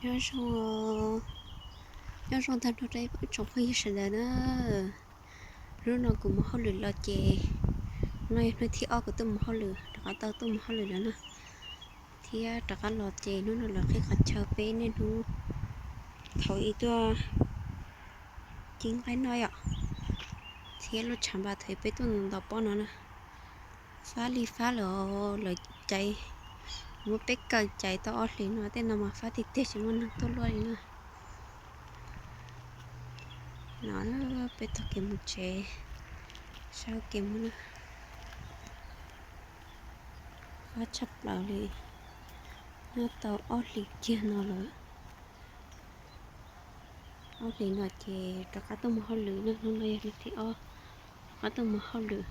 Nyob zoo, nyob zoo tag nrho rau ib tsoom phooj ywg sawv daws na. Hnub no kuv mus hauj lwm los ces, no yog hnub thib ob kuv tuaj mus hauj lwm, rov qab tau tuaj mus hauj lwm lawm na. Thiab rov qab los ces hnub no lawv qhib qhov chaw peb niaj hnub thaum ub tuaj ci nqaij noj yom, thiab lub tshav npas thaum ub peb tuaj ntaus pob no na. Fab li fab lawm, lawv caiv, muab peb kaw caiv tau ob hlis no, tej no mas fab tiag tiag tsis muaj neeg tuaj luaj li na. No peb taug kev mus tsev, sab kev mus na. Fab tshaj plaws li, nyob tau ob hlis kiag no lawm. Ob hlis no ces rov qab tuaj mus hauj lwm na, hnub no yog hnub thib ob rov qab tuaj mus hauj lwm.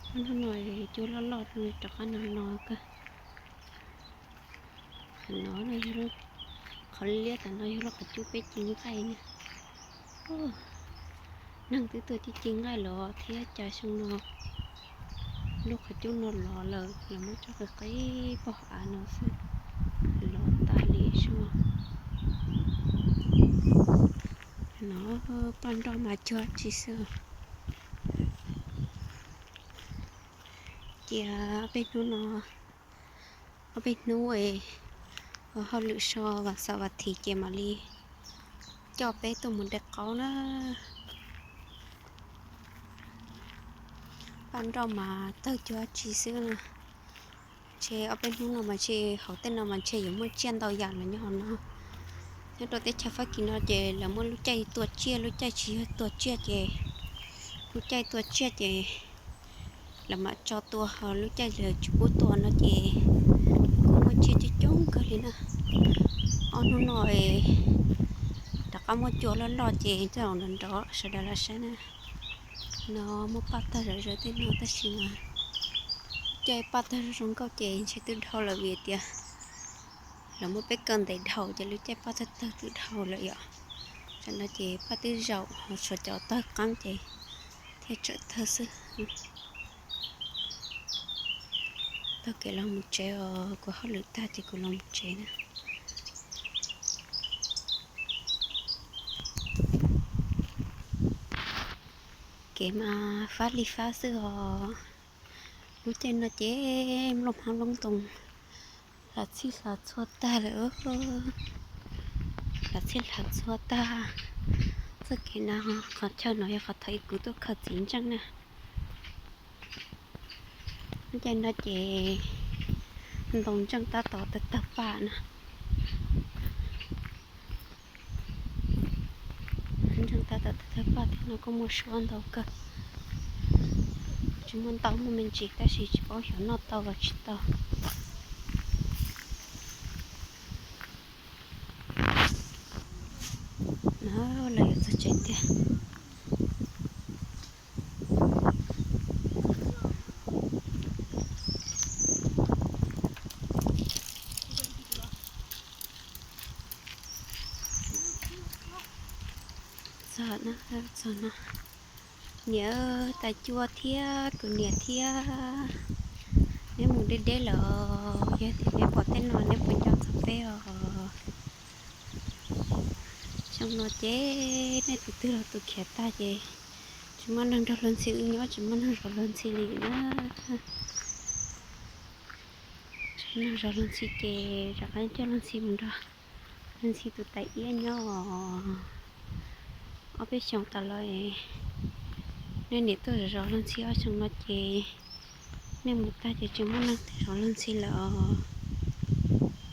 Hnub no cua loj loj rov qab no no kawg. No no yog qhov liab tas no yog lub qhov cub peb ci nqaij na. Neeg twb tuaj ci ci nqaij los thiab cas xyoo no lub qhov cub no lov lawm, los muab tso qis qis pog av no xwb, lov tas li xwb. No paj nroj mas cuag tsi xwb. Cia ob peb hnub no, ob peb hnub hauj lwm so vas xaum vas thiv ces mam li coj peb tuaj mus de qaub na. Paj nroj mas tawg cuag tsi xwb. Ntshe ob peb hnub no mas ntshe hauv tej no mas ntshe yuav muaj tsiaj ntau yam los nyob hauv no. Nyob rau teb chaws Fab Kis no ces lawv muaj lub caij tua tsiaj, lub caij tsis yog tua tsiaj ces, lub caij tua tsiaj ces lawv mam tso tua, ho lub caij lawv tsis pub tua no ces kuj muaj tsiaj coob coob kawg li na. Ob hnub no rov qab muaj cua loj loj ces coj los nrov nrov sawv daws los saib na. No muaj paj tawg zom zaws tej no tab sis mas caij paj tawg zoo zoo nkauj ces ntshe twb dhau lawm vim tias lawv muab peb kaw ntev dhau ces lub caij paj tawg tawg twb dhau lawm yom. Tam no ces paj twb zaum ho tshuav cov tawg qeeb ces thiaj tseem tawg xwb. Taug kev los mus tsev os, kuv hauj lwm tag ces kuv los mus tsev na. Kev mas fab li fab xwb os. Lub caij no ces nplooj hmab nplooj ntoo hlav txhij hlav txhua tag lawm. Hlav txhij hlav txhua tag. Txoj kev no, qhov chaw no yog qhov thaum ub kuv tuaj khaws txiv ntseej na. Lub caij no ces ntoo ntseej tab tom tawg tawg paj na. Ntseej tab tom tawg tawg paj thiab no kuj muaj suab ntau kawg. Tsis muaj ntau, muaj me ntsis tab sis tsis paub xyov noj tau los tsis tau. No lawv yuav txog tsev tiag. Txog no, txog no. Niam, tas cua thiab, kuv niam thiab. Neb mus deb deb lawm, yog tias neb pom tej no neb puas nco txog peb os? Xyoo no ces nej tus twg los tus khiav tag ces tsis muaj neeg nrog luag ntxhi, wb nyob tsis muaj neeg zov luag ntxhi li na. Tsis muaj neeg zov luag ntxhi ces rov qab coj luag ntxhi mus nrog luag ntxhi tus tais iab nyob os. Ob peb xyoos tas los nej niam tuaj zov zov luag ntxhi, ob xyoos no ces nej mus tag ces tsis muaj neeg twg zov luag ntxhi lawm os.